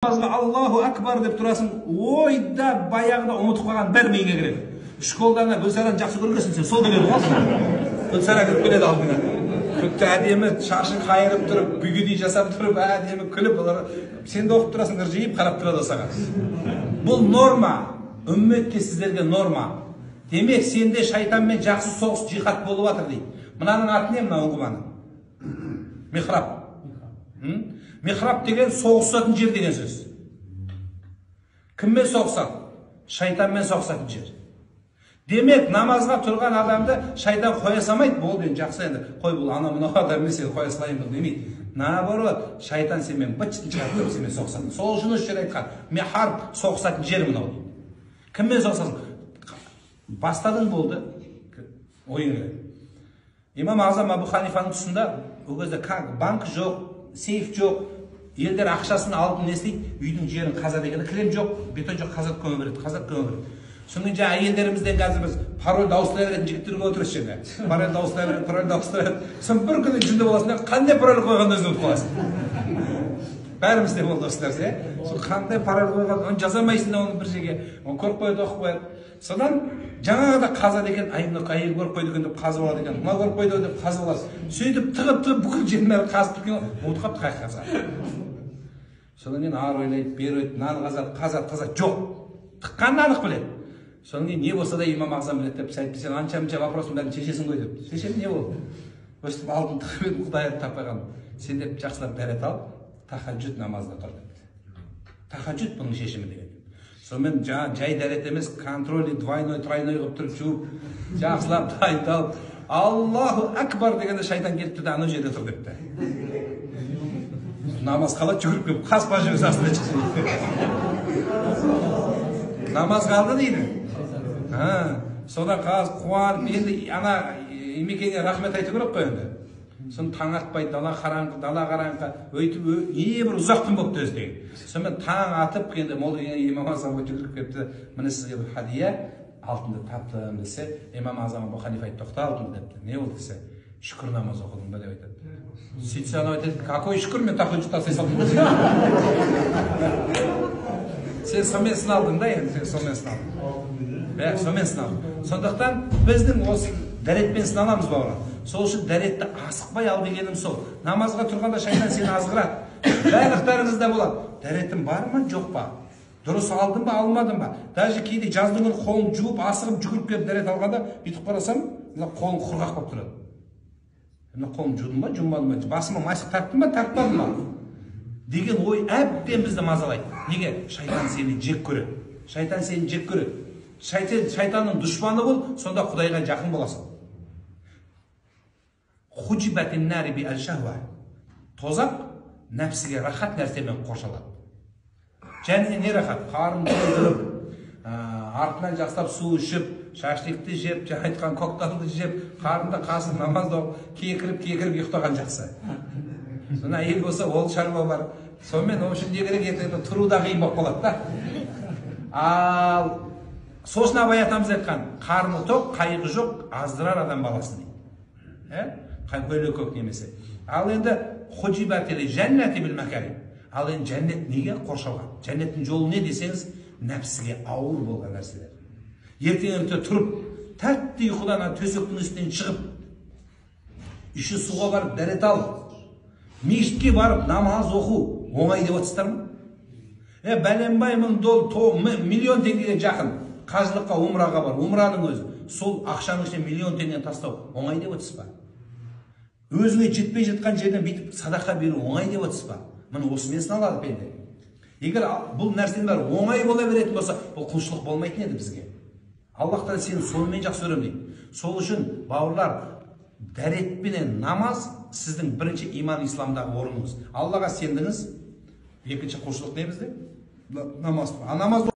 Намазға Аллаху акбар деп тұрасың, ойда баяғыда ұмытып қалған бәрі миыңа кіреді. Школда ана Гүлсараны жақсы көргенсің сен, сол келеді ғой. Гүлсара кіріп келеді алдыңа. Күтті әдемі шашын қайырып тұрып, бүгедей жасап тұрып, әдемі күліп, олар сен де оқып тұрасың, ыржиып қарап тұрады саған. Бұл норма, үмметке сіздерге норма. Демек, сенде шайтанмен жақсы соғыс, жихад болып жатыр дейді. Мынаның аты не, мына ұңғыманың? Михраб. Михраб деген соғысатын жер деген сөз. Кіммен соғысады? Шайтанмен соғысатын жер. Демек, намазға тұрған адамды шайтан қоя салмайды. Болды енді, жақсы енді, қой бұл ана мынау адам емес, енді қоя салайын бұл демейді. Наоборот, шайтан сенімен быт-шытын шығарып тұрып сенімен соғысады. Сол үшін осы жерде айтқан, михраб соғысатын жер мынау дейді. Кіммен соғысасың? Бастадың болды, ойың. Имам Ағзам Абу Ханифаның тұсында ол кезде банк жоқ, сейф жоқ, елдер ақшасын алып не істейді? Үйдің жерін қазады екен, кілем жоқ, бетон жоқ, қазады көме береді, қазады көме береді. Сонымен жаңа әйелдерімізден қазір біз пароль ауыстыра беретін жігіттер көп отыр осы жерде. Пароль ауыстыра береді, пароль ауыстыра береді. Сосын бір күні жынды боласың да, қандай пароль қойғанын өзің ұмытып қаласың. Бәрімізде болды осы нәрсе. Сол қандай пароль қойған, оны жаза алмайсың да оны бір жерге, оны көріп қояды, оқып қояды. Содан жаңағыда қазады екен, ай мына әйел көріп қойды екен деп қазып алады екен, мынау көріп қойды деп қазып алады. Сөйтіп тығып-тығып бүкіл жердің бәрін қазып біткен, ұмытып қалыпты қай қазады. Содан кейін ары ойлайды, бері ойлайды, мынаны қазады, қазады, қазады, жоқ. Тыққанын анық біледі. Содан кейін не болса да имам Ағзам біледі деп, сен анша-мынша вопростың бәрін шешесің ғой деп. Шешемін, не болды? Өстіп алтын тығып едім, Құдайды таппай қалдым. Сен деп жақсылап дәрет ал, тахаджуд намазына тұр депті. Тахаджуд бұның шешімі деген. Сонымен жаңа жай дәрет емес, контроль двойной, тройной қылып тұрып жуып, жақсылап дайындалып, Аллаху акбар дегенде шайтан келіпті де анау жерде тұр депті. Намаз қалады, жүгіріп келіп қаспа жүрсе астына шықты. Намаз қалды дейді. Содан қаз қуанып, енді ана Имекеңе рахмет айту керек қой енді. Соны таң атпайды, дала қараңғы, дала қараңғы, өйтіп не бір ұзақ түн болыпты өзі деген. Сонымен таң атып, енді молда имам Ағзамға жүгіріп келіпті, міне сізге бір хадия, алтынды таптым десе, имам Ағзам Абу Ханифа айтты, тоқта алтынды депті. Не болды десе, шүкір намаз оқыдың ба деп айтады. Сөйтсе анау айтады, какой шүкір, мен тахаджуд тастай салдым. Сен сонымен сыналдың да енді, сен сонымен сыналдың. Иә, сонымен сыналдың. Сондықтан біздің осы дәретпен сыналамыз, бауырлар. Сол үшін дәретті асықпай ал дегенім сол. Намазға тұрғанда шайтан сені азғырады. Барлықтарыңызда болады. Дәретім бар ма, жоқ па? Дұрыс алдым ба, алмадым ба? Даже кейде жаздың күні қолын жуып, асығып жүгіріп келіп дәрет алғанда бүйтіп қарасам, мына қолым құрғақ болып тұрады. Мына қолым жудым ба, жумадым ба? Басыма масық тарттым ба, тартпадым ба? Деген ой әбден бізді мазалайды. Неге? Шайтан сені жек көреді. Шайтан сені жек көреді. Шайтанның дұшпаны бол, сонда Құдайға жақын боласың. Тозақ нәпсіге рахат нәрсемен қоршалады. Және не рахат? Қарын тойдырып, артынан жақсылап су ішіп, шашликті жеп, жаңа айтқан коктейлді жеп, қарынды қасып намазды оқып, кекіріп-кекіріп ұйықтаған жақсы. Сонда әйел болса, ол шаруа бар. Сонымен, в общем, не керек, ертеңгі тұру да қиын болып қалады да. Ал сосын Абай атамыз айтқан, қарны тоқ, қайғы жоқ, аздырар адам баласын дейді. Көйлек көк немесе. Ал енді ал енді жәннет неге қоршалған? Жәннеттің жолы не десеңіз, нәпсіге ауыр болған нәрселер. Ертең ерте тұрып, тәтті ұйқыдан төсектің үстінен шығып, іші суға барып дәрет алып, мешітке барып намаз оқу оңай деп отырсыздар ма? Бәленбай мың миллион теңгеге жақын қажылыққа, умраға бар, умраның өзі, сол ақшаның ішіне миллион теңгені тастау оңай деп отырсыз ба? Өзіңе жетпей жатқан жерден бүйтіп садақа беру оңай деп отырсыз ба? Міне осымен сыналады пенде. Егер бұл нәрсенің бәрі оңай бола беретін болса, бұл құлшылық болмайтын еді бізге. Аллах тағала сені сонымен жақсы көремін дейді. Сол үшін, бауырлар, дәретпенен намаз сіздің бірінші иман исламдағы орныңыз. Аллаға сендіңіз, екінші құлшылық не бізде? Намаз. А намаз